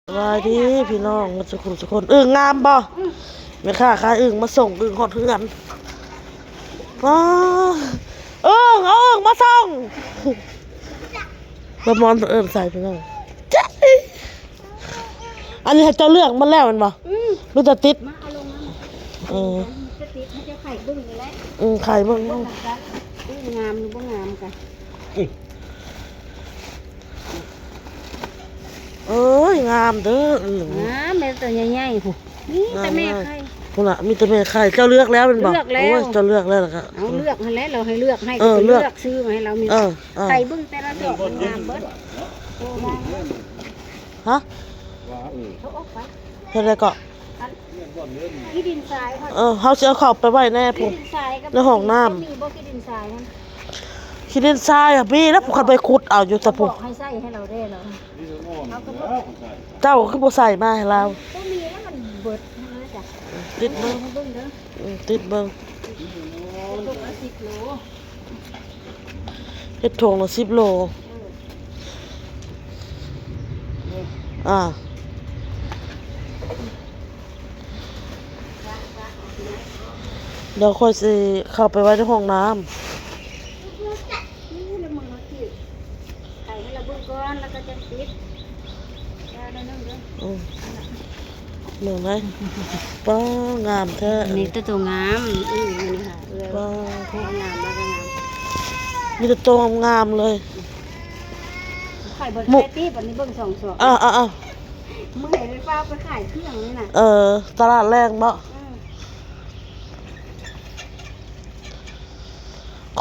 ສະບາຍດີພີ່ນ້ອງໝົດສູ່ຜູ້ສູ່ຄົນ. ອຶ່ງງາມບໍ່? ອືມ ແມ່ຄ້າຂາຍອຶ່ງມາສົ່ງອຶ່ງຮອດເຮືອນ. ວ້າ ອຶ່ງ ເອົາອຶ່ງມາສົ່ງ. ລະມອນເອີ້ນໃສ່ພີ່ນ້ອງ. ອັນນີ້ໃຫ້ເຈົ້າເລືອກໝົດແລ້ວແມ່ນບໍ່? ອືມ ມີແຕ່ຕິດ ມາເອົາລົງມາ. ເອີ ຈະຕິດໃຫ້ເຈົ້າໄຂເບິ່ງນີ້ແຫຼະ. ອືມ ໄຂເບິ່ງ ເບິ່ງນຳກັນ ອຶ່ງງາມຫຼືບໍ່ງາມກະ. ເອີຍ ງາມເດີອຶ່ງ. ງາມແມ່ນໂຕໃຫຍ່ໆພຸ້ນ. ມີແຕ່ແມ່ໄຂ່ພຸ້ນນະ ມີແຕ່ແມ່ໄຂ່. ເຈົ້າເລືອກແລ້ວແມ່ນບໍ່? ເລືອກແລ້ວ. ໂອ້ຍ ເຈົ້າເລືອກແລ້ວລະກະ ເອົາເລືອກຫັ້ນແຫຼະ ລາວໃຫ້ເລືອກໃຫ້. ເອີ ເລືອກ ຊື້ມາໃຫ້ລາວມີ. ເອີ ເອີ ໄຂ່ເບິ່ງແຕ່ລະດອກມັນງາມເບິດ. ໂອ້ ວ່າ ຮະ? ວ່າ ເອີ ເຮັດໄດ້ເກາະ? ອັນ ຂີ້ດິນຊາຍ. ເອີ ເຮົາຊິເອົາເຂົ້າໄປໄວ້ແນ່ພຸ້ນ ໃນຫ້ອງນ້ຳ. ມີບໍ່ຂີ້ດິນຊາຍຫັ້ນ? ຂີ້ດິນຊາຍອະມີແລ້ວ ຄັນໄປຂຸດເອົາຢູ່ຕະພຸ້ນ. ບອກໃຫ້ໃສ່ໃຫ້ລາວແດ່ລາວ. ເຈົ້າຄືບໍ່ໃສ່ມາໃຫ້ລາວ? ບໍ່ມີແລ້ວ ມັນເບິດຫັ້ນນະ. ຕິດເບິ່ງ ເບິ່ງເດີ. ອືມ ຕິດເບິ່ງ. ເຮັດຖົງລະສິບໂລ ເຮັດຖົງລະສິບໂລ. ເອີ ອ່າ ດຽວຂ້ອຍຊິເຂົ້າໄປໄວ້ໃນຫ້ອງນ້ຳ. ໃສ່ໃຫ້ລາວເບິ່ງກ່ອນ ແລ້ວກໍຈັ່ງປິດ. ອືມ ເບິ່ງໄດ້. ປ້າ ງາມແທ້. ນີ້ໂຕ ໂຕງາມ. ອືມ ນີ້ຫາເອື້ອຍ. ປ້າ ໂຕງາມ ລາວກໍງາມ. ມີແຕ່ໂຕງາມໆເລີຍ. ຂາຍເບິດແຕ່ຕິ ບັດນີ້ເບິ່ງສອງສອງ. ເອີ ເອີ ເອີ ມື້ໃດໄດ້ຟ້າວໄປຂາຍເຄື່ອງນີ້ນະ. ເອີ ຕະຫຼາດແລງບໍ? ອືມ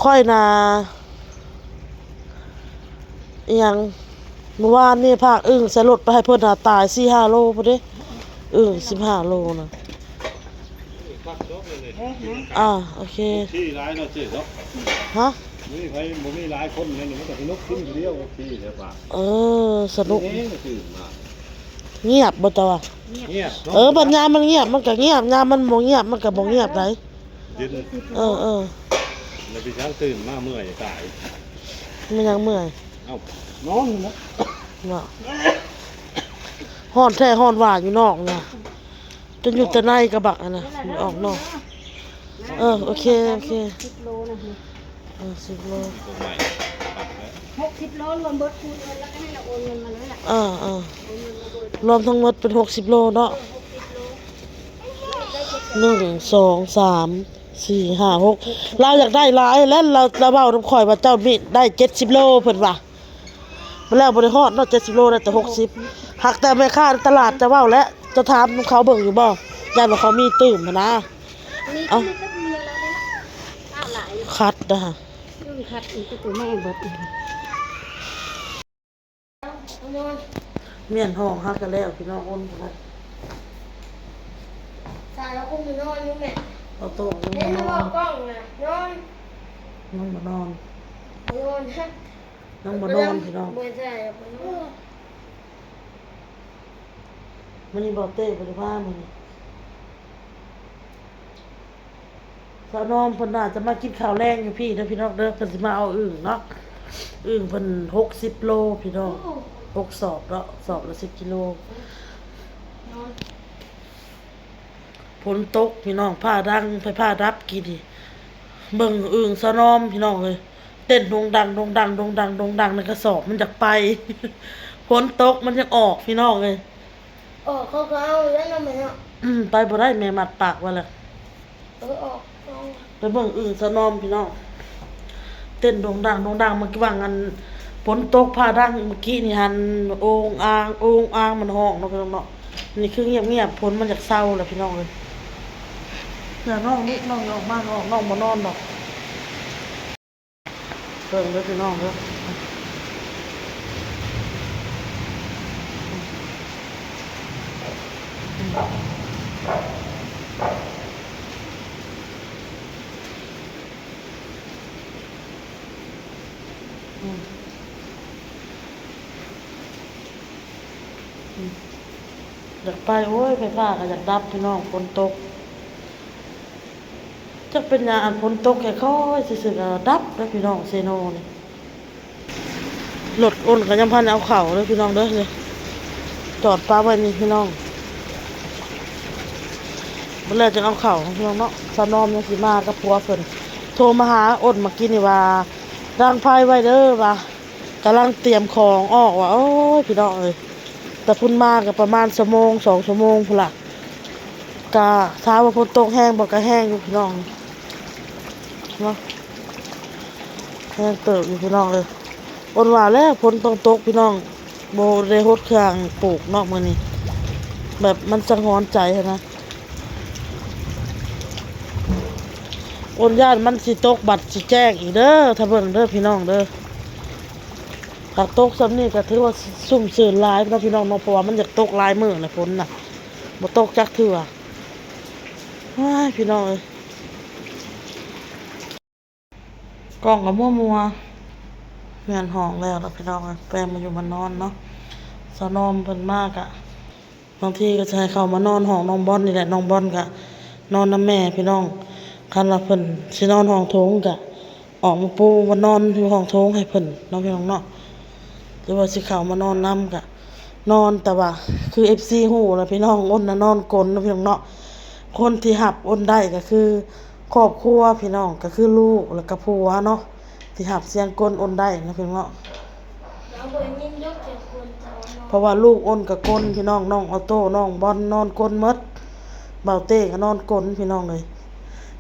ຂ້ອຍນະ ອີ່ຫຍັງ ມື້ວານນີ້ພາກອຶ່ງໃສ່ລົດໄປໃຫ້ເພິ່ນນະ ຕາຍສີ່ຫ້າໂລພຸ້ນເດ້. ອຶ່ງສິບຫ້າໂລນະ. ອ່າ ໂອເຄ. ໂອເຄຫຼາຍເນາະເຈ້ເນາະ. ຮະ? ມື້ນີ້ໃຜບໍ່ມີຫຼາຍຄົນແມ່ນ ມັນກໍສະໜຸກກິນຜູ້ດຽວ. ໂອເຄແລ້ວປາ. ເອີ ສະໜຸກ. ງຽບບໍ່ເຈົ້າວ່າ? ງຽບເນາະ. ເອີ ບັດຍາມມັນງຽບ ມັນກໍງຽບ, ຍາມມັນບໍ່ງຽບ ມັນກໍບໍ່ງຽບໃດ. ເຢັນ. ເອີ ເອີ ແລ້ວໄປຫຍັງຕື່ນມາເມື່ອຍຕາຍ. ແມ່ນຫຍັງເມື່ອຍ? ເອົ້າ ນອນນະ. ວ່າ ຮ້ອນແທ້ຮ້ອນວ່າຢູ່ນອກນະ ຈົນຢູ່ແຕ່ໃນກະບັກຫັ້ນນະ ອອກນອກ. ເອີ ໂອເຄ ໂອເຄ. ສິບໂລນະ. ເອີ ສິບໂລ. ຫົກສິບໂລ ລວມເບິດຄູນເງິນ ແລ້ວກໍໃຫ້ລາວໂອນເງິນມາເລີຍລະ. ເອີ ເອີ ໂອນເງິນມາເບິດ ລວມທັງໝົດເປັນຫົກສິບໂລເນາະ. ເອີ ຫົກສິບໂລ. ໜຶ່ງ ສອງ ສາມ ສີ່ ຫ້າ ຫົກ ລາວຢາກໄດ້ຫຼາຍແລ້ວ ລາວ ລາວເວົ້ານຳຂ້ອຍວ່າເຈົ້າມີໄດ້ເຈັດສິບໂລ ເພິ່ນວ່າ. ແລ້ວບໍ່ໄດ້ຮອດເນາະ ເຈັດສິບໂລ ໄດ້ແຕ່ຫົກສິບ. ຫາກແຕ່ແມ່ຄ້າໃນຕະຫຼາດຈະເວົ້າແຫຼະ ຈະຖາມນຳເຂົາເບິ່ງຢູ່ບໍ່ ຢ້ານວ່າເຂົາມີຕື່ມຫັ້ນນະ. ມີ ເອົ້າ ມີແຕ່ເມຍລາວເດ້ ຫຼາຍ ຂັດນະ. ອືມ ຂັດອີກ ໂຕແມ່ເບິດ. ນອນ. ມ້ຽນຫ້ອງຫາກະແລ້ວ ພີ່ນ້ອງ ໂອນບໍ່ໄດ້. ສາວລາວຄົງນອນຢູ່ແມ່. ເອົາໂຕະລົງມານອນ. ນອນ ນອນບໍ່ນອນ. ນອນ ຍັງບໍ່ນອນ ພີ່ນ້ອງ. ບໍ່ໃຊ່ ບໍ່ນອນ. ມື້ນີ້ບໍ່ເຕະ ບໍ່ໄດ້ພາມື້ນີ້. ສາວນ້ອມເພິ່ນວ່າຈະມາກິນຂ້າວແລງຢູ່ພີ້ເດີພີ່ນ້ອງເດີ ເພິ່ນຊິມາເອົາອຶ່ງເນາະ. ອຶ່ງເພິ່ນຫົກສິບໂລພີ່ນ້ອງ. ໂອ້ ຫົກສອບເນາະ ສອບລະສິບກິໂລ. ຝົນຕົກພີ່ນ້ອງ ຟ້າດັງ ໄຟຟ້າດັບກີ້ນີ້. ເບິ່ງອຶ່ງສາວນ້ອມພີ່ນ້ອງເອີຍ ເຕັ້ນໂດງດັງ ໂດງດັງ ໂດງດັງ ໂດງດັງ ໃນກະສອບ ມັນຢາກໄປ. ຝົນຕົກມັນຢາກອອກພີ່ນ້ອງເອີຍ. ອອກ ເຂົາກໍເອົາຢູ່ແລ້ວເນາະແມ່ເນາະ. ອືມ ໄປບໍ່ໄດ້ ແມ່ມັດປາກໄວ້ແລ້ວ. ເອີ ອອກ ອອກ. ໄປເບິ່ງອຶ່ງສະໜອມພີ່ນ້ອງ ເຕັ້ນໂດງດັງ ໂດງດັງ. ເມື່ອກີ້ຫວ່າງອັນຝົນຕົກຟ້າດັງເມື່ອກີ້ນີ້ຫັ້ນ ໂອງອາງ ໂອງອາງ ມັນຮ້ອງເນາະພີ່ນ້ອງເນາະ. ນີ້ຄືງຽບໆ ຝົນມັນຢາກເຊົາແລ້ວພີ່ນ້ອງເອີຍ. ນ້ອງນີ້ ນ້ອງອອກມາ ນ້ອງ ນ້ອງບໍ່ນອນດອກ. ເບິ່ງເດີພີ່ນ້ອງເດີ. ຢາກໄປ ໂອ້ຍ ໄຟຟ້າກໍຢາກດັບພີ່ນ້ອງ ຝົນຕົກ. ຈັກເປັນຫຍັງ ອັນຝົນຕົກຄ່ອຍໆ ຊື່ໆ ກໍດັບເດີພີ່ນ້ອງ ເຊໂນນີ້. ລົດອົນກໍຍັງບໍ່ທັນໄດ້ເອົາເຂົ້າເດີພີ່ນ້ອງເດີ. ນີ້ ຈອດປະໄວ້ນີ້ພີ່ນ້ອງ ເບິ່ງແລ້ວຈັ່ງເອົາເຂົ້າພີ່ນ້ອງເນາະ. ສາວນອມຍັງຊິມາກັບຜົວເພິ່ນ ໂທມາຫາອ້ນມາກີ້ນີ້ວ່າ ດັງໄຟໄວ້ເດີ ວ່າກຳລັງຕຽມຂອງອອກວ່າ. ໂອ້ຍ ພີ່ນ້ອງເອີຍ ແຕ່ພຸ້ນມາກໍປະມານຊົ່ວໂມງສອງຊົ່ວໂມງພຸ້ນລະ. ກະຖາມວ່າຝົນຕົກແຮງບໍ່ ກະແຮງຢູ່ພີ່ນ້ອງເນາະ ແຮງເຕີບຢູ່ພີ່ນ້ອງເອີຍ. ອ້ນວ່າແລ້ວຝົນຕ້ອງຕົກພີ່ນ້ອງ ບໍ່ໄດ້ຫົດເຄື່ອງປູກເນາະມື້ນີ້ ແບບມັນສະຫງອນໃຈຫັ້ນນະ. ອ້ນຢ້ານມັນຊິຕົກບັດຊິແຈ້ງອີກເດີ ຖ້າເບິ່ງເດີພີ່ນ້ອງເດີ. ຖ້າຕົກຊ່ຳນີ້ກໍຖືວ່າຊຸ່ມຊື່ນຫຼາຍເນາະພີ່ນ້ອງເນາະ ເພາະວ່າມັນຢາກຕົກຫຼາຍມື້ແລ້ວຝົນນະ ບໍ່ຕົກຈັກເທື່ອ. ວ້າຍ ພີ່ນ້ອງເອີຍ ກ້ອງກໍມົວໆ. ແມ່ນຫ້ອງແລ້ວລະພີ່ນ້ອງເອີຍ ແປງມາຢູ່ມານອນເນາະ. ສາວນອມເພິ່ນມາກະ ບາງທີກໍຈະໃຫ້ເຂົ້າມານອນຫ້ອງນ້ອງບອນນີ້ແຫຼະ ນ້ອງບອນກະນອນນຳແມ່ພີ່ນ້ອງ. ຄັນວ່າເພິ່ນຊິນອນຫ້ອງໂຖງກະອອກມາປູມານອນຢູ່ຫ້ອງໂຖງໃຫ້ເພິ່ນເນາະພີ່ນ້ອງເນາະ ຫຼືວ່າຊິເຂົ້າມານອນນຳກະນອນ. ແຕ່ວ່າຄືເອັຟຊີຮູ້ລະພີ່ນ້ອງ ອ້ນນະນອນກົນເນາະພີ່ນ້ອງເນາະ. ຄົນທີ່ຮັບອ້ນໄດ້ກໍຄືຄອບຄົວພີ່ນ້ອງ ກໍຄືລູກ ແລ້ວກໍຜົວເນາະ ທີ່ຮັບສຽງກົນອ້ນໄດ້ເນາະພີ່ນ້ອງເນາະ. ເຮົາບໍ່ໄດ້ຍິນດອກສຽງກົນເຈົ້າເນາະ ເພາະວ່າລູກອ້ນກໍກົນພີ່ນ້ອງ ນ້ອງອອໂຕ້ ນ້ອງບອນນອນກົນໝົດ ບ່າວເຕ້ກໍນອນກົນພີ່ນ້ອງເອີຍ.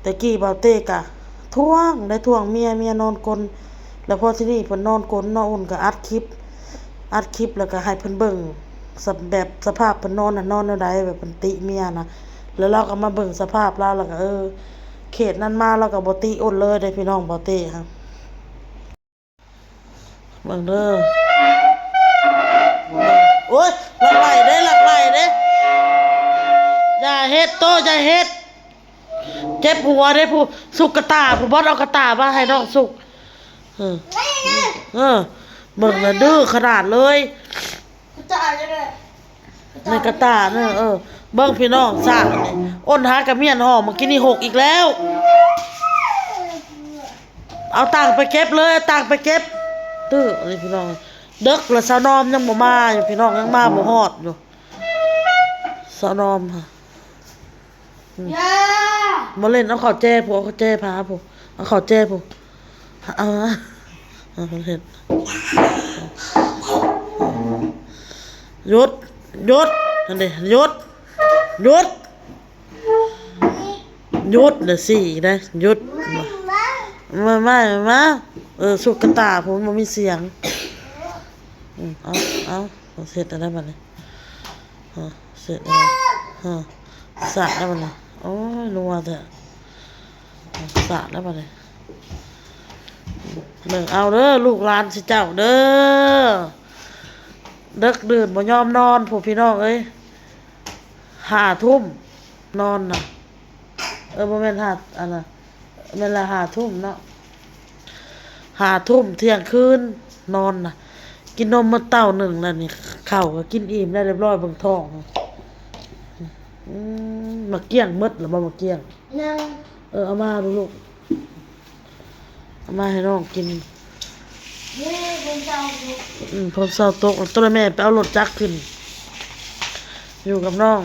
ແຕ່ກີ້ບ່າວເຕ້ກະທ້ວງໄດ້ ທ້ວງເມຍ ເມຍນອນກົນ ແລ້ວພໍທີນີ້ເພິ່ນນອນກົນເນາະ ອ້ນກໍອັດຄລິບ ອັດຄລິບແລ້ວກໍໃຫ້ເພິ່ນເບິ່ງ ສະ ແບບສະພາບເພິ່ນນອນນະ ນອນແນວໃດ ແບບເພິ່ນຕິເມຍນະ ແລ້ວລາວກໍມາເບິ່ງສະພາບລາວ ແລ້ວກໍ ເອີ ເຂດນັ້ນມາລາວກໍບໍ່ຕິອ້ນເລີຍເດ້ພີ່ນ້ອງ ບ່າວເຕ້ຫັ້ນ. ເບິ່ງເດີ ໂອ້ຍ ລັກໄຫຼເດ້ ລັກໄຫຼເດ້ ຢ່າເຮັດໂຕ ຢ່າເຮັດ ເຈັບຫົວເດ້. ຜູ້ສຸກກະຕ່າ ຜູ້ບອດເອົາກະຕ່າມາໃຫ້ນ້ອງສຸກ. ເອີ ເອີ ເບິ່ງນະ ດື້ຂະໜາດເລີຍ ກະຕ່າເລີຍ ໃນກະຕ່າເນາະ. ເອີ ເບິ່ງພີ່ນ້ອງ ສາກນີ້ ອ້ນຫາກະມ້ຽນຫໍ່ ເມື່ອກີ້ນີ້ຫົກອີກແລ້ວ. ເອົາຕັ່ງໄປເກັບເລີຍ ເອົາຕັ່ງໄປເກັບ ຕື້ນີ້ພີ່ນ້ອງ. ເດິກລະ ສາວນອມຍັງບໍ່ມາຢູ່ພີ່ນ້ອງ ຍັງມາບໍ່ຮອດຢູ່ ສາວນອມຫັ້ນ. ອືມ ຢ່າ ມາເຫຼັ້ນເອົາເຂົ້າແຈຜູ້ ເອົາເຂົ້າແຈພາຜູ້ ເອົາເຂົ້າແຈຜູ້ ເອົາ ເອົາເຮັດ ຢຸດ ຢຸດ ຫັ້ນເດ້ ຢຸດ ຢຸດ ຢຸດ ເດີ ຊີ້ອີກເດ້ ຢຸດ ມາ ມາ ມາ ເອີ ສຸກກະຕາພຸ້ນ ບໍ່ມີສຽງ. ອືມ ເອົາ ເອົາ ເຮັດອັນໃດບັດນີ້ ເຮັດ ເຮັດ ສາດແລ້ວບັດນີ້ ໂອ້ຍ ນົວແທ້ ສາດແລ້ວບັດນີ້. ເບິ່ງເອົາເດີ ລູກຫຼານຊິເຈົ້າເດີ ເດິກດື່ນບໍ່ຍອມນອນພຸ້ນ ພີ່ນ້ອງເອີຍ ຫ້າທຸ່ມນອນນະ ເອີ ບໍ່ແມ່ນຫ້າ ອັນນະ ແມ່ນລະ ຫ້າທຸ່ມເນາະ ຫ້າທຸ່ມ ທ່ຽງຄືນນອນນະ. ກິນນົມໝົດເຕົ້າໜຶ່ງແລ້ວນີ້ ເຂົ້າກໍກິນອີ່ມແລ້ວ ຮຽບຮ້ອຍ ເບິ່ງທ້ອງ. ອືມ ໝາກກ້ຽງໝົດແລ້ວບໍ່? ໝາກກ້ຽງ ຍັງ ເອີ ເອົາມາດູລູກ ເອົາມາໃຫ້ນ້ອງກິນ. ນີ້ຝົນເຊົາຕົກ ອືມ ຝົນເຊົາຕົກ ຕອນແມ່ໄປເອົາລົດຈັກຂຶ້ນ ຢູ່ກັບນ້ອງ.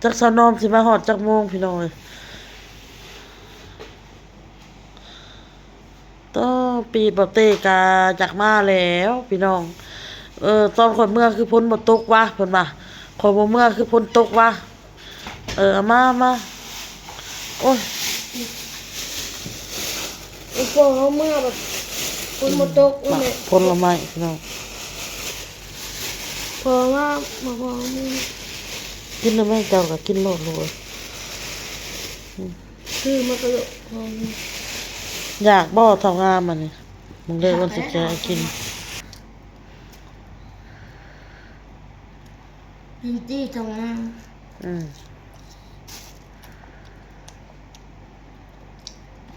ຈັກສາວນອມຊິມາຮອດຈັກໂມງ ພີ່ນ້ອງເອີຍ. ຕອນປີດບໍ່ເຕກະຢາກມາແລ້ວ ພີ່ນ້ອງ. ເອີ ຕອນຂ້ອຍເມືອຄືຝົນບໍ່ຕົກວະ ເພິ່ນວ່າ ຂ້ອຍບໍ່ເມືອຄືຝົນຕົກວະ. ເອີ ເອົາມາ ເອົາມາ ໂອ້ຍ ອີ່ພໍ່ເຮົາເມືອແບບຝົນບໍ່ຕົກ ອືມ ແມ່ ຜົນລະໄມ້ ພີ່ນ້ອງ ພໍ່ມາ ມາ ພໍ່ເມືອ ກິນໄດ້ໄໝ? ເຈົ້າກໍກິນໂລດລູກເອີຍ ອືມ ຄືມັນກໍ ຢາກບໍ່ເຖົ້າງາມອັນນີ້? ມຶງເດີ ມັນຊິແກະໃຫ້ກິນ. ກິນຕີເຖົ້າງາມ ອືມ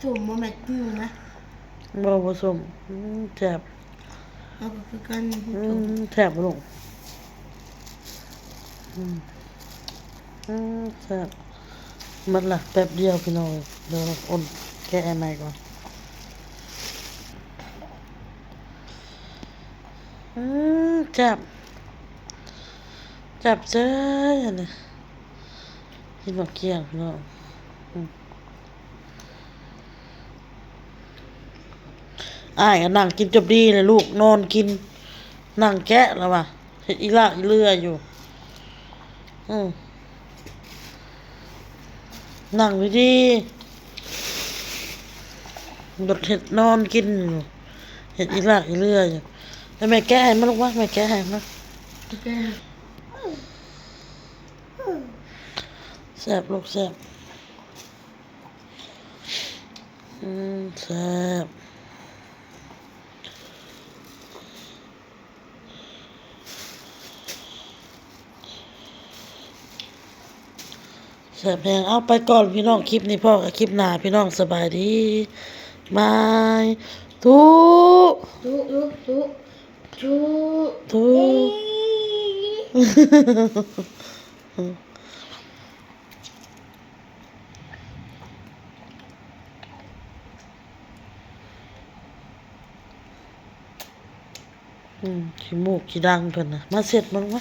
ສົ້ມບໍ່ແມ່ນຈື່ນະ? ບໍ່ ບໍ່ສົ້ມ ອືມ ແຊບ. ເຮົາກໍຄືກັນ ອືມ ແຊບບໍ່ລູກ? ອືມ ອືມ ແຊບ. ໝົດລະ ແປັບດຽວ ພີ່ນ້ອງ. ດຽວອົນແກະໃໝ່ກ່ອນ. ອືມ ແຊບ ແຊບເຊີຍຫັ້ນນະ ກິນໝາກກ້ຽງພີ່ນ້ອງ. ອືມ ອ້າຍກໍນັ່ງກິນຈົບດີແລ້ວ ລູກນອນກິນ ນັ່ງແກະແລ້ວວ່າ ເຮັດອີຫຼາກອີເຫຼືອຢູ່. ອືມ ນັ່ງດີໆ ໂດດເຮັດນອນກິນຢູ່ ເຮັດອີຫຼາກອີເຫຼືອຢູ່. ໃຫ້ແມ່ແກະໃຫ້ມາລູກມາ ແມ່ແກະໃຫ້ມາ. ແຊບລູກແຊບ. ອືມ ແຊບ ແຊບແຮງ. ເອົາ ໄປກ່ອນພີ່ນ້ອງ ຄລິບນີ້ພໍ້ກັນຄລິບໜ້າພີ່ນ້ອງ ສະບາຍດີ ບາຍ. ທຸ ທຸ ທຸ ທຸ ທຸ ເອີ ອືມ ຂີ້ມູກຂີ້ດັງເພິ່ນນະ ມາເຊັດມັນມາ.